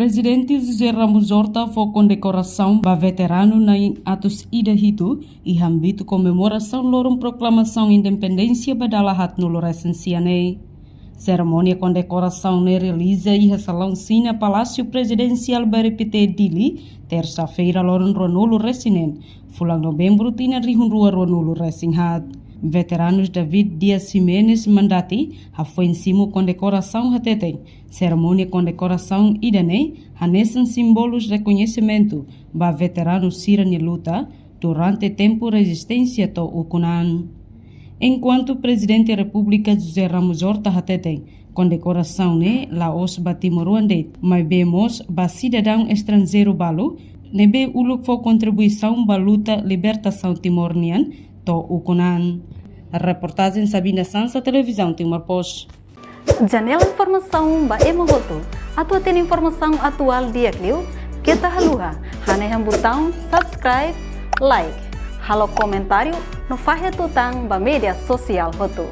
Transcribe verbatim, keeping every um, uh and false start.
Prezidente José Ramos Horta fó kondekorasaun ba veteranu na'in atus ida hitu iha ámbitu komemorasaun loron proklamasaun independénsia ba dala haatnulu resin sia ne'e. Serimónia kondekorasaun ne'e realiza iha salaun sina Palásiu Prezidensiál B R P T Dili, tersa-feira loron ruanulu resin neen, fulan Novembru tinan rihun rua ruanulu resin haat. Veteranus David Dias Ximenes Mandati hafoin simu kondekorasaun hateten, serimónia kondekorasaun ida-ne'e hanesan símbolu rekoñesimentu ba veteranu sira-nia luta durante tempu rezisténsia to'o ukun an. Enkuantu Prezidente Repúblika José Ramos Horta hateten, kondekorasaun ne'e la'ós ba timoroan de'it, maibé mós ba sidadaun estranjeiru balu ne'ebé uluk fó kontribuisaun ba luta libertasaun Timor nian to'o ukun an. Reportajen Sabina Sansa, Televizaun Timor Post. Janela informasaun ba ema hotu. Atu hatene informasaun atuál di'ak liu, keta haluha hanehan butaun subscribe, like, halo komentáriu no fahe tutan ba média sosiál hotu.